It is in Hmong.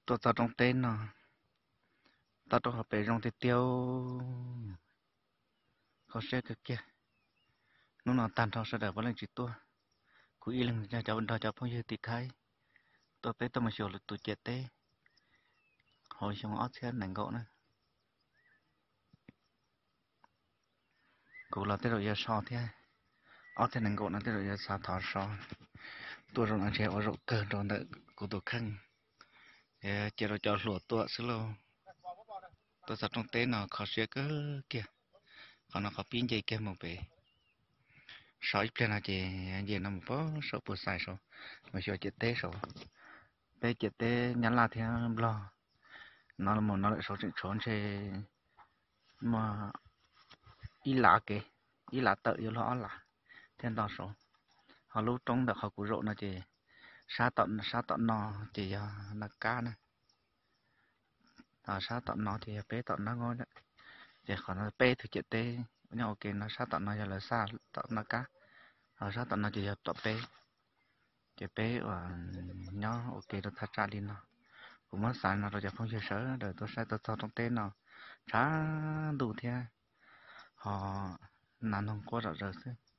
Tuaj txog roob teb no, toj roob hauv pes zoo tiag tiag, kho siab kawg kiag. Hnub no tag nrho sawv daws puav leej tsis tuaj, kuv ib leeg nrog cov phooj ywg tim Thaib tuaj, peb tuaj mus xyuas lwm tus ciam teb hauv xyoo ob txhiab nees nkaum na. Kuv los tej zaum yuav so thiab, ob txhiab nees nkaum no tej zaum yuav xav thov so. Tuaj zaum no ntshe ua zaum kawg rau ntawm kuv tus kheej, cia rau cov hluas tuaj xwb lauj. Tuaj txog roob teb no kho siab kawg kiag. Qhov no qhov pib nce kiag mus pem, so ib pliag no ces nce no mus pem saum Pus Xais saud, mus xyuas ciam teb saud. Peb ciam teb Nyab Laj thiab Nplog no mus no lawm saud tseem tshuav ntshe muaj ib lav kev, ib lav tawm yuav luag ob lav thiab nto saud. Ho lub roob ntawm qhov kuv zaum no ces sab tom, sab tom no ces yog Naj Kab na. Ho sab tom no ces yog peb tom Nab Nqaub. Ces qhov no peb tug ciam teb nyob ua ke no, sab tom no yog lawv xa tom Naj Kab, ho sab tom no ces yog tom peb. Ces peb uas nyob ua ke rau thaj tsam li no. Kuv muab xav no rau cov phooj ywg sawv daws tuaj saib, tuaj txog roob teb no tshav ntuj thiab ho nas noog quaj zom zaws xwb.